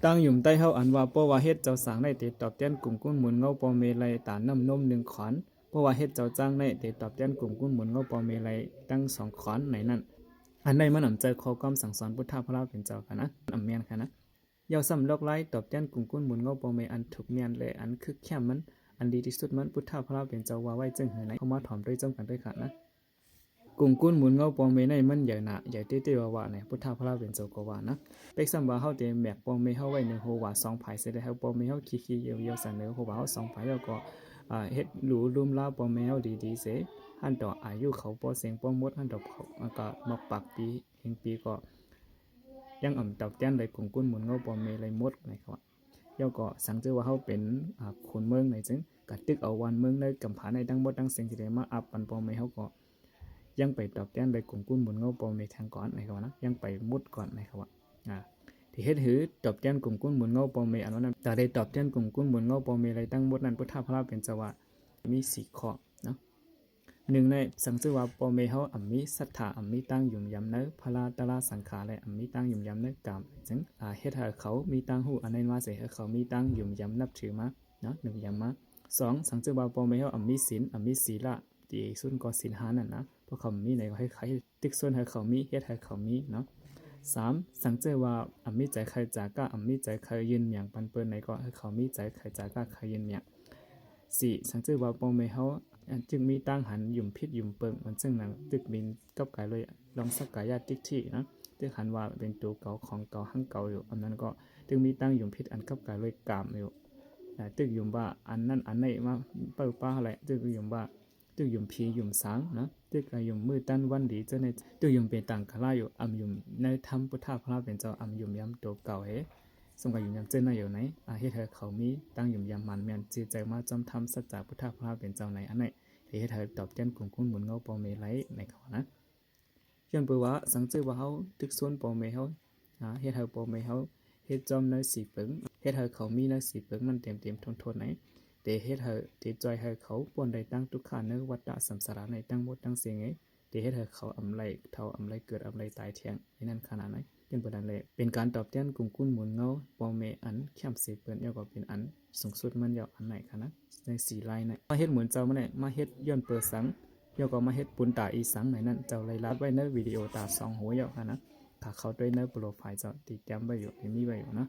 ຕາງຫຍຸ້ມໃຕ້ເຮົາອັນວ່າ ເພາະວ່າເຮັດເຈົ້າສ້າງໄດ້ ເຕຕອບແທນກຸ້ມກຸນໝູນເງົາພໍ່ແມ່ໄລ່ຕານ້ຳນົມໜຶ່ງຂອນ, ເພາະວ່າເຮັດເຈົ້າຈ້າງໄດ້ ເຕຕອບແທນກຸ້ມກຸນໝູນເງົາພໍ່ແມ່ໄລ່ຕັ້ງສອງຂອນ ໃນນັ້ນ. ອັນໃດມັນອຳເຈີຂໍ້ຄວາມສັ່ງສອນພຸດທະພະລາເປັນເຈົ້າຄະນະ, ອຳແມ່ນຄະນະ. ເຍົາຊ້ຳລອກລາຍຕອບແທນກຸ້ມກຸນໝູນເງົາພໍ່ແມ່ອັນຖືກແມ່ນ ແລະ ອັນຄຶກແຄມມັນ, ອັນດີທີ່ສຸດມັນ ພຸດທະພະລາເປັນເຈົ້າວ່າໄວ້ເຊິ່ງເຫີໃນ, ເຮົາມາຖອມດ້ວຍຈ້ອມກັນເດີ້ຄະນະ. ກຸ້ມກຸນໝູນເງົາພໍ່ແມ່ໃນມັນໃຫຍ່ໜາ ໃຫຍ່ເຕ້ໆວ່າໆ ໃນພຸດທະພະລາເປັນເຈົ້າກໍວ່ານະ. ເປັກຊ້ຳວ່າເຮົາເຕແບກພໍ່ແມ່ເຮົາໄວ້ເໜືອຫົວບ່າສອງຜາຍເສຍ ແລ້ວໃຫ້ພໍ່ແມ່ເຮົາຂີ່ໆເຍົວໆສະເໜີຫົວບ່າເຮົາສອງຜາຍ ແລ້ວກໍ ອາ ເຮັດຫຼູລຸມລາພໍ່ແມ່ເຮົາດີໆເສຍ, ຫັ້ນຕໍ່ອາຍຸເຂົາບໍ່ເສັງບໍ່ໝົດ, ຫັ້ນຕໍ່ເຂົາ ແລ້ວກໍໝອກປາກປີເຮັງປີກໍ ຍັງອຳຕອບແທນໄດ້ກຸ້ມກຸນໝູນເງົາພໍ່ແມ່ໄດ້ໝົດ ໃນຄະວະ. ແລ້ວກໍສັງເຈີວ່າເຮົາເປັນ ອາ ຂຸນເມືອງໃນເຊິ່ງກະຕຶກເອົາວັນເມືອງໃນກຳພາໃນທັງໝົດທັງເສັງທີ່ໄດ້ມາອັບປັນພໍ່ແມ່ເຮົາ ກໍຍັງໄປຕອບແທນໄດ້ກຸ້ມກຸນໝູນເງົາພໍ່ແມ່ແທງກ່ອນ ໃນຄະວະນະ, ຍັງໄປໝົດກ່ອນ ໃນຄະວະ. ອາ ທີ່ເຮັດໃຫ້ຕອບແທນກຸ້ມກຸນໝູນເງົາພໍ່ແມ່ອັນວ່ານັ້ນ ກະໄດ້ຕອບແທນກຸ້ມກຸນໝູນເງົາພໍ່ແມ່ໄດ້ທັງໝົດນັ້ນ ພຸດທະພະລາເປັນເຈົ້າວ່າມີສີ່ຂໍ້ເນາະ. ໜຶ່ງໃນສັງເຈີວ່າພໍ່ແມ່ເຮົາອຳມີສັດທາ ອຳມີຕາງຫຍຸມຢຳໃນພະລາຕະລາສັງຂາ ແລະ ອຳມີຕາງຫຍຸມຢຳໃນກາມ ເຊິ່ງ ອາ ເຮັດໃຫ້ເຂົາມີຕາງຮູ້ອັນນັ້ນມາເສຍ ໃຫ້ເຂົາມີຕາງຫຍຸມຢຳນັບຖືມາເນາະ ຫຍຸມຢຳມາ. ສອງ ສັງເຈີວ່າພໍ່ແມ່ເຮົາອຳມີສິນ ອຳມີສີລະ ທີ່ສຸດກໍສິນຫ້ານັ້ນນະ, ເພາະເຂົາມີໃນ ໃຫ້ ໃຫ້ຕຶກຊົນໃຫ້ເຂົາມີ ເຮັດໃຫ້ເຂົາມີເນາະ. ສາມ ສັງເຈີວ່າອຳມີໃຈໃຄ່ຈາກະ ອຳມີໃຈໃຄ່ຍື່ນມຽງປັນເປີນໃນ ກໍໃຫ້ເຂົາມີໃຈໃຄ່ຈາກະ ໃຄ່ຍື່ນມຽງ. ສີ່ ສັງເຈີວ່າພໍ່ແມ່ເຮົາ ອາ ຈຶ່ງມີຕາງຫັນຫຍຸມຜິດຫຍຸມເປິງ ມັນເຊິ່ງນຳຕຶກມີກັບກາຍໂດຍລອງສັກກາຍະທິດຖິນະ, ຕຶກຫັນວ່າເປັນໂຕເກົ່າຂອງເກົ່າຮັ່ງເກົ່າຢູ່, ອັນນັ້ນກໍຕຶກມີຕາງຫຍຸມຜິດອັນກັບກາຍໂດຍກາມຢູ່, ອາ ຕຶກຫຍຸມວ່າອັນນັ້ນອັນນີ້ມາເປີ້ປາແຫຼະ, ຕຶກຫຍຸມວ່າ ຕຶກຫຍຸມຜີຫຍຸມສາງນະ, ຕຶກກະຫຍຸມມື້ຕັນວັນດີເຈົ້າໃນ, ຕຶກຫຍຸມເປັນຕ່າງກະລາຢູ່, ອຳຫຍຸມໃນທຳພຸດທະພະລາເປັນເຈົ້າ, ອຳຫຍຸມຢຳໂຕເກົ່າເຮ, ສົມກະຫຍຸມຢຳເຈົ້າໃນຢູ່ໃນ, ອາ ເຮັດໃຫ້ເຂົາມີຕາງຫຍຸມຢຳໝານແມ່ນ ເຈໃຈມາຈອມທຳສັດຈາພຸດທະພະລາເປັນເຈົ້າໃນອັນໃນ, ເຮັດໃຫ້ຕອບແທນກຸ້ມກຸນໝູນເງົາພໍ່ແມ່ໄດ້ໃນຄະວະນະ. ຍ້ອນເພາະວ່າສັງເຈີວ່າເຮົາຕຶກຊົນພໍ່ແມ່ເຮົາ ອາ ເຮັດໃຫ້ພໍ່ແມ່ເຮົາເຮັດຈອມໃນສີເປິງ, ເຮັດໃຫ້ເຂົາມີໃນສີເປິງມັນເຕັມໆທົນໆໃນ, ແຕ່ເຮັດໃຫ້ ແຕ່ຊ່ອຍໃຫ້ເຂົາພົ້ນໄດ້ຕາງທຸກຂະໃນວັດຕະສັງສາລາໃນທັງໝົດທັງເສງເອ, ແຕ່ເຮັດໃຫ້ເຂົາອຳໄລເຖົ້າ ອຳໄລເກີດ ອຳໄລຕາຍແທ້ງໃນນັ້ນຂະໜາດໃນ. ຈັ່ງປານນັ້ນແຫຼະ ເປັນການຕອບແທນກຸ້ມກຸນໝູນເງົາພໍ່ແມ່ອັນແຄມເສເປິນ ແລ້ວກໍເປັນອັນສູງສຸດມັນແລ້ວອັນໃນຄະນະ ໃນສີ່ລາຍໃນ. ມາເຮັດໝູນເຈົ້າມາແນ ມາເຮັດຍ້ອນເປີສັງ ແລ້ວກໍມາເຮັດປຸນຕາອີສັງໃນນັ້ນ ເຈົ້າໄດ້ລາບໄວ້ໃນວິດີໂອຕາສອງໂຫແລ້ວຫັ້ນນະ, ຖ້າເຂົ້າໄປໃນໂປຣໄຟລ໌ເຈົ້າທີ່ຕຽມໄວ້ຢູ່ ທີ່ມີໄວ້ຢູ່ນະ.